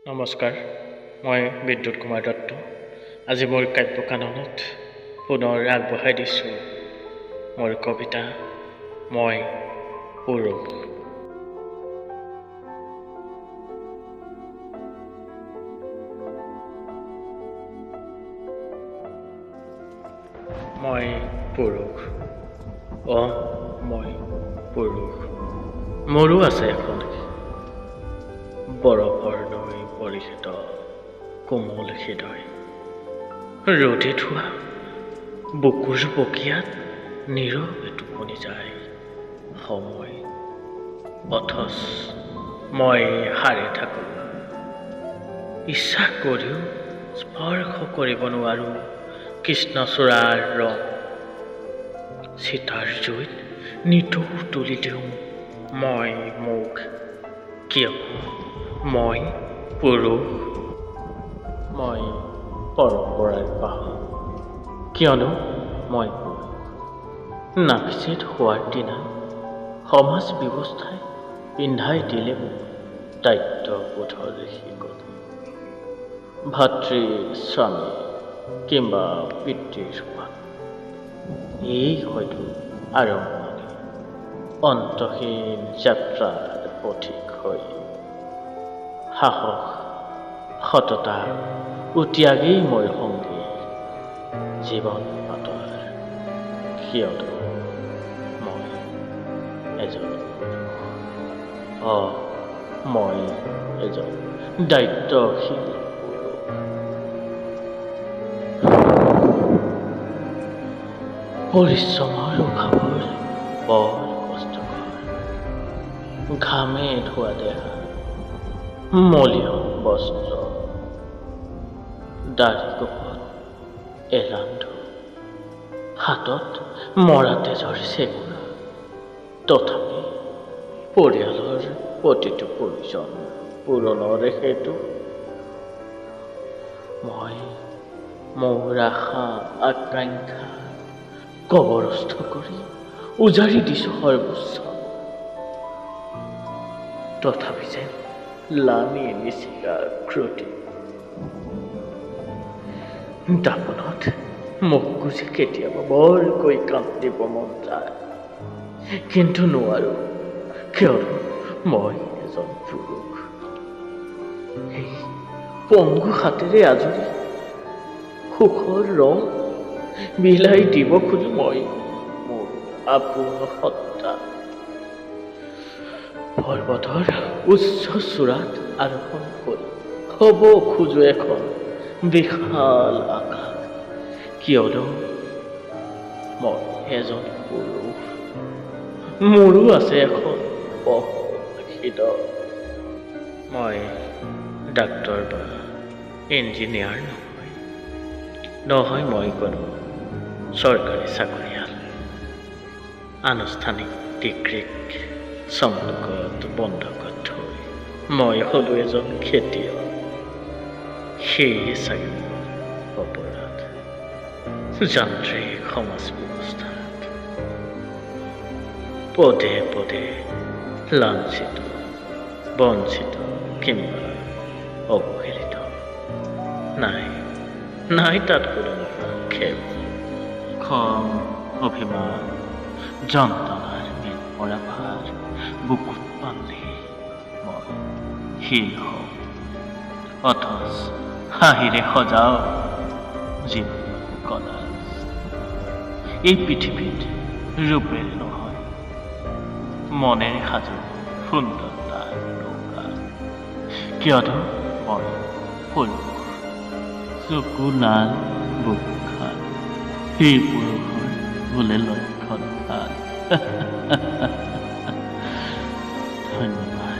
নমস্কাৰ, মই বিদ্যুৎ কুমাৰ দত্ত। আজি মোৰ কাব্যকাননত পুনৰ আগবঢ়াই দিছোঁ মোৰ কবিতা মই পুৰুষ। মই পুৰুষ, মই পুৰুষ। মোৰো আছে এখন বৰফৰ নৈ পৰিচিত কোমল হৃদয়। ৰ'দে ধোৱা বুকুৰ বকীয়াত নীৰৱে টোপনি যায় সময়, অথচ মই সাৰে থাকোঁ। ইচ্ছা কৰিও স্পৰ্শ কৰিব নোৱাৰোঁ কৃষ্ণচূড়াৰ ৰং। চিতাৰ জুইত নিতৌ তুলি দিওঁ মই মোক, কিয় মই পুৰুষ। মই পৰম্পৰাৰ বাহক, কিয়নো মই পুৰুষ। নাভিছেদ হোৱাৰ দিনা সমাজ ব্যৱস্থাই পিন্ধাই দিলে মোক দায়িত্ববোধৰ শিকলি। ভাতৃ, স্বামী কিম্বা পিতৃৰ ৰূপত এই হয়তো আৰম্ভণি অন্তহীন যাত্ৰাৰ পথিক হৈ। সাহস, সততা ও ত্যাগেই মোৰ সংগী জীৱন পাতৰ, কিয়নো মই এজন পুৰুষ। মই এজন দায়িত্বশীল পুৰুষ। পৰিশ্ৰমৰ উশাহবোৰ বৰ কষ্টকৰ। ঘামে ধোৱা দেহা, মলিয়ন বস্ত্ৰ, দাঢ়ি গোপত এৰান্ধু, হাতত মৰা তেজৰ চেকুৰা, তথাপি পৰিয়ালৰ প্ৰতিটো প্ৰয়োজন পূৰণৰ হেতু মই মোৰ আশা আকাংক্ষা কবৰস্থ কৰি উজাৰি দিছোঁ সৰ্বোচ্চ। তথাপি যেন লানি নিচিগা ক্ৰুটি। দাপোনত মুখ গুজি কেতিয়াবা বৰকৈ কান্দিব মন যায়, কিন্তু নোৱাৰোঁ, কিয়নো মই এজন পুৰুষ। সেই পংগু হাতেৰে আজৰি সুখৰ ৰং বিলাই দিব খোজো মই মোৰ আপোন সত্তা। পৰ্বতৰ উচ্চ চূড়াত আৰোহণ কৰি হ'ব খোজো এখন বিশাল আকাশ, কিয়নো মই এজন পুৰুষ। মোৰো আছে এখন বহল হৃদয়। মই ডাক্তৰ বা ইঞ্জিনিয়াৰ নহয়, নহয় মই কোনো চৰকাৰী চাকৰিয়াল। আনুষ্ঠানিক ডিগ্ৰীক চমকত বন্ধকত থৈ মই হ'লো এজন খেতিয়ক। সেয়ে চাগে মোৰ অপৰাধ যান্ত্ৰিক সমাজ ব্যৱস্থাত পদে পদে লাঞ্ছিত, বঞ্চিত কিম্বা অৱহেলিত। নাই নাই তাত কোনো আক্ষেপ, খং, অভিমান, যন্ত্ৰণাৰ মেল মৰা ভাৰ বুকুত বান্ধি মই শিল হওঁ, অথচ হাঁহিৰে সজাওঁ জীৱনৰ কলাজ। এই পৃথিৱীত ৰূপেৰে নহয়, মনেৰে সাজো সুন্দৰতাৰ নৌকা, কিয়নো মই পুৰুষ। চকু লাল, বুকু খাল, সেই পুৰুষৰ বোলে লক্ষণ ভাল। ধন্যবাদ।